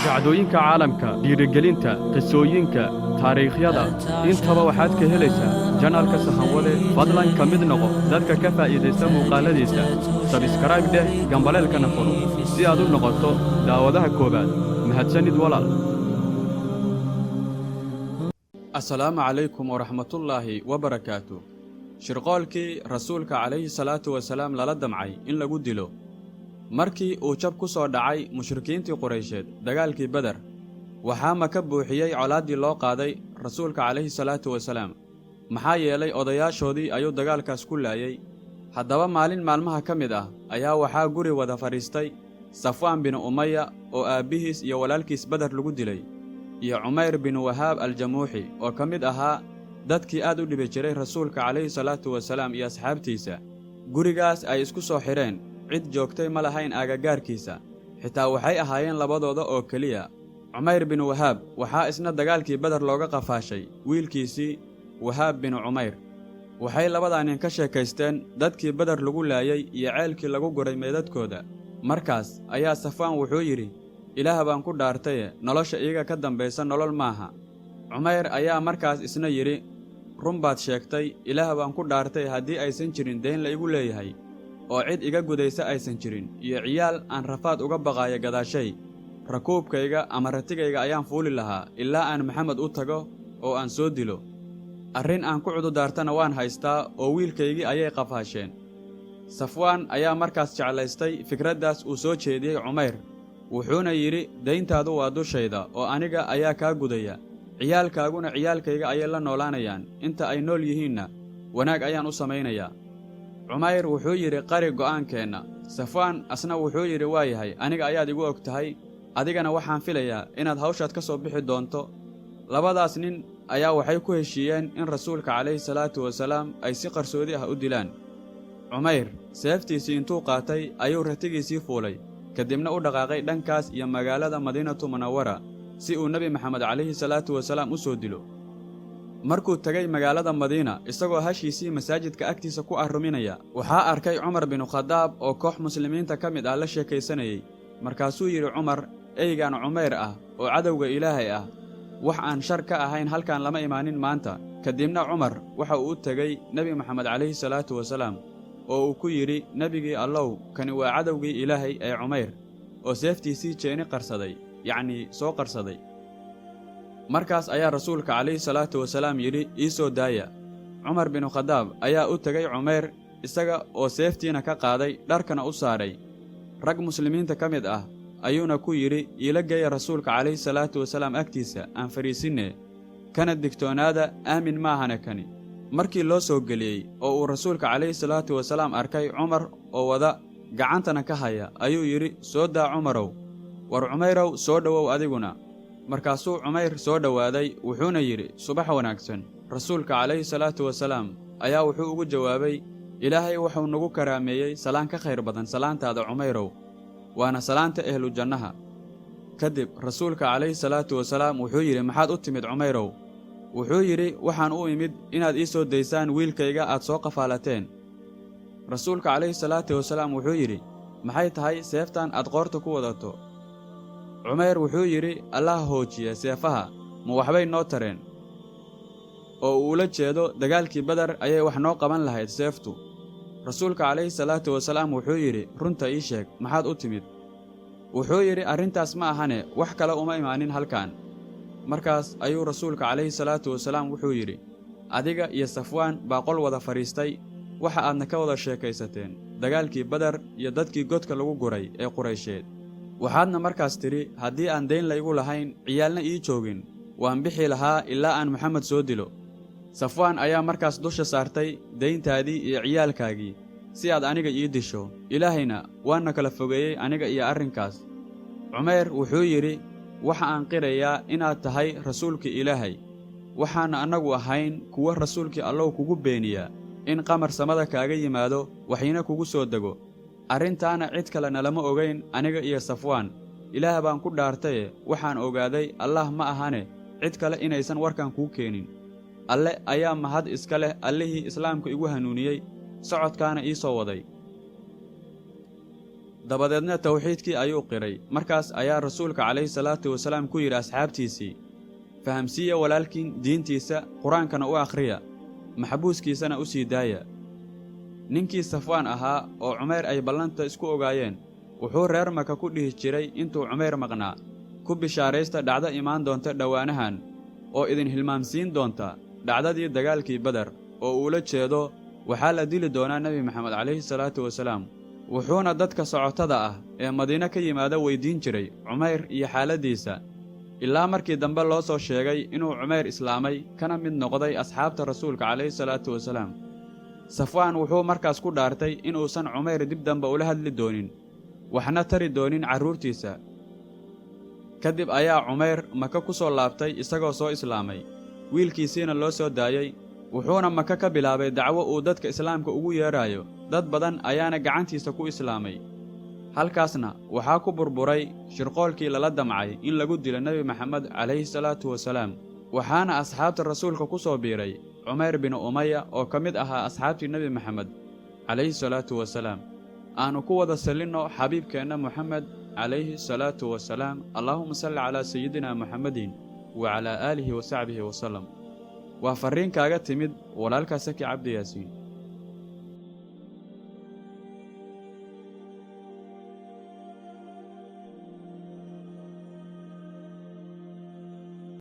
Dhacdooyinka caalamka, dhiirigelinta, qisooyinka, taariikhyada, intaba waxaad ka helaysaa channelka Sahanwade. Fadlan ka mid noqo dadka ka faa'iidaysta muuqaaladiisa. Subscribe dheh, gambaleelkana furo si aad u noqoto daawadaha koowaad. Mahadsanid, walaal. Assalaamu calaykum waraxmatullaahi wabarakaatu. Shirqoolkii Rasuulka calayhi salaatu wasalaam lala damcay in lagu dilo markii uu jab ku soo dhacay mushrikiintii Quraysheed dagaalkii Beder, waxaa Maka buuxiyey colaaddii loo qaaday Rasuulka calayhi salaatu wasalaam, maxaa yeelay odayaashoodii ayuu dagaalkaas ku laayey. Haddaba maalin maalmaha ka mid ah ayaa waxaa guri wada fadhiistay Safwaan binu Umaya, oo aabbihiis iyo walaalkiis Beder lagu dilay, iyo Cumayr binu Wahaab Aljamuuxi, oo ka mid ahaa dadkii aad u dhibi jiray Rasuulka calayhi salaatu wasalaam iyo asxaabtiisa. Gurigaas ay isku soo xidheen cid joogtay ma lahayn aagagaarkiisa, xitaa waxay ahaayeen labadooda oo keliya. Cumayr binu Wahaab waxaa isna dagaalkii Beder looga qafaashay wiilkiisii Wahaab binu Cumayr. Waxay labadaa nin ka sheekaysteen dadkii Beder lagu laayey iyo ceelkii lagu guray meedadkooda. Markaas ayaa Safwaan wuxuu yidhi: "Ilaah baan ku dhaartaye, nolosha iyaga ka dambaysa nolol maaha." Cumayr ayaa markaas isna yidhi: "Run baad sheegtay. Ilaah baan ku dhaartay, haddii aysan jirin dayn la igu leeyahay oo cid iga gudaysa aysan jirin iyo ciyaal aan rafaad uga baqaayo gadaashay, rakuubkayga ama ratigayga ayaan fuuli lahaa ilaa aan Maxamed u tago oo aan soo dilo. Arrin aan ku cududaartana waan haystaa, oo wiilkaygii ayay qafaasheen." Safwaan ayaa markaas jeclaystay fikraddaas uu soo jeediyey Cumayr, wuxuuna yidhi: "Dayntaadu waa dushayda oo aniga ayaa kaa gudaya. Ciyaalkaaguna ciyaalkayga ayay la noolaanayaan, inta ay nool yihiinna wanaag ayaan u samaynayaa." Cumayr wuxuu yidhi: "Qari go'aankeenna." Safwaan asna wuxuu yidhi: "Waa yahay, aniga ayaad igu og tahay, adigana waxaan filayaa inaad hawshaad ka soo bixi doonto." Labadaas nin ayaa waxay ku heshiiyeen in Rasuulka calayhi salaatu wasalaam ay si qarsoodi ah u dilaan. Cumayr seeftiisii intuu qaatay ayuu ratigiisii fuulay, kadibna u dhaqaaqay dhankaas iyo magaalada Madiinatu Munawara si uu Nebi Maxamed calayhi salaatu wasalaam u soo dilo. Markuu tegay magaalada Madiina, isagoo hashiisii masaajidka agtiisa ku arruminaya, waxaa arkay Cumar binu Khadaab oo koox muslimiinta ka mid ah la sheekaysanayey. Markaasuu yidhi Cumar: "Eygaan Cumayr ah oo cadowga Ilaahay ah wax aan shar ka ahayn halkan lama imaanin maanta." Kadibna Cumar waxa uu u tegey Nebi Maxamed calayhi salaatu wasalaam oo uu ku yidhi: "Nebigii Allow, kani waa cadowgii Ilaahay ee Cumayr oo seeftiisii jeeni qarsaday, yacnii soo qarsaday." Markaas ayaa Rasuulka calayhi salaatu wasalaam yidhi: "Ii soo daaya." Cumar binu Khadaab ayaa u tegey Cumayr, isaga oo seeftiina ka qaaday, dharkana u saaray. Rag muslimiinta ka mid ah ayuuna ku yidhi: "Iila geeya Rasuulka calayhi salaatu wasalaam agtiisa, aan fadhiisinne, kana digtoonaada, aamin maahane kani." Markii loo soo geliyey oo uu Rasuulka calayhi salaatu wasalaam arkay Cumar oo wada gacantana ka haya, ayuu yidhi: "Soo daa, Cumarow. War Cumayrow, soo dhowow adiguna." Markaasuu Cumayr soo dhowaaday, wuxuuna yidhi: "Subax wanaagsan." Rasuulka calayhi salaatu wasalaam ayaa wuxuu ugu jawaabay: "Ilaahay wuxuu nagu karaameeyey salaan ka khayr badan salaantaada, Cumayrow, waana salaanta ehlu jannaha." Kadib Rasuulka calayhi salaatu wasalaam wuxuu yidhi: "Maxaad u timid, Cumayrow?" Wuxuu yidhi: "Waxaan u imid inaad ii soo daysaan wiilkayga aad soo qafaalateen." Rasuulka calayhi salaatu wasalaam wuxuu yidhi: "Maxay tahay seeftan aad qoorta ku wadato?" Cumayr wuxuu yidhi: "Allah hoojiya seefaha, ma waxbay noo tareen?" Oo uu ula jeedo dagaalkii Beder ayay wax noo qaban lahayd seeftu. Rasuulka calayhi salaatu wasalaam wuxuu yidhi: "Runta ii sheeg, maxaad u timid?" Wuxuu yidhi: "Arrintaas ma ahane, wax kale uma imaanin halkan." Markaas ayuu Rasuulka calayhi salaatu wasalaam wuxuu yidhi: "Adiga iyo Safwaan baa qol wada fadhiistay, waxa aadna ka wada sheekaysateen dagaalkii Beder iyo dadkii godka lagu guray ee Quraysheed. Waxaadna markaas tidhi: 'Haddii aan dayn laygu lahayn, ciyaalna ii joogin, waan bixi lahaa ilaa aan Maxamed soo dilo.' Safwaan ayaa markaas dusha saartay dayntaadii iyo ciyaalkaagii si aad aniga ii disho. Ilaahayna waana kala fogeeyey aniga iyo arrinkaas." Cumayr wuxuu yidhi: "Waxa aan qirayaa inaad tahay rasuulkii Ilaahay, waxaanna annagu ahayn kuwo rasuulkii Allow kugu beeniyaa in qamar samada kaaga yimaado, waxyna kugu soo dego. Arrintaana cid kale nalama ogayn aniga iyo Safwaan. Ilaah baan ku dhaartaye, waxaan ogaaday Allah ma ahane cid kale inaysan warkan kuu keenin. Alle ayaa mahad iska leh, Allihii islaamka igu hanuuniyey, socodkaana ii soo waday." Dabadeedna tawxiidkii ayuu qiray. Markaas ayaa Rasuulka calayhi salaatu wasalaam ku yidhi asxaabtiisii: "Fahamsiiya walaalkiin diintiisa, Qur-aankana u akhriya, maxbuuskiisana u sii daaya." Ninkii Safwaan ahaa oo Cumayr ay ballanta isku ogaayeen wuxuu reer Maka ku dhihi jiray intuu Cumayr maqnaa: "Ku bishaaraysta dhacdo imaan doonta dhowaanahan oo idin hilmaamsiin doonta dhacdadii dagaalkii Beder," oo uula jeedo waxaa la dili doonaa Nebi Maxamed calayhi salaatu wasalaam. Wuxuuna dadka socotada ah ee Madiine ka yimaada weyddiin jiray Cumayr iyo xaaladdiisa, ilaa markii dambe loo soo sheegay inuu Cumayr islaamay, kana mid noqday asxaabta Rasuulka calayhi salaatu wasalaam. Safwaan wuxuu markaas ku dhaartay inuusan Cumayr dib dambe ula hadli doonin, waxna tari doonin carruurtiisa. Kadib ayaa Cumayr Maka ku soo laabtay isagoo soo islaamay, wiilkiisiina loo soo daayey. Wuxuuna Maka ka bilaabay dacwo uu dadka islaamka ugu yeedhaayo, dad badan ayaana gacantiisa ku islaamay. Halkaasna waxaa ku burburay shirqoolkii lala damcay in lagu dilo Nebi Maxamed calayhi salaatu wasalaam, waxaana asxaabta Rasuulka ku soo biiray Cumayr binu Umaya oo ka mid ahaa asxaabtii Nebi Maxamed calayhi salaatu wasalaam. Aannu ku wada sallinno xabiibkeenna Moxamed calayhi salaatu wasalaam. Allaahuma salli calaa sayidina Muxamedin wa calaa aalihi wa saxbihi wasalam. Waa farriin kaaga timid walaalkaa Saki Cabdi Yaasiin.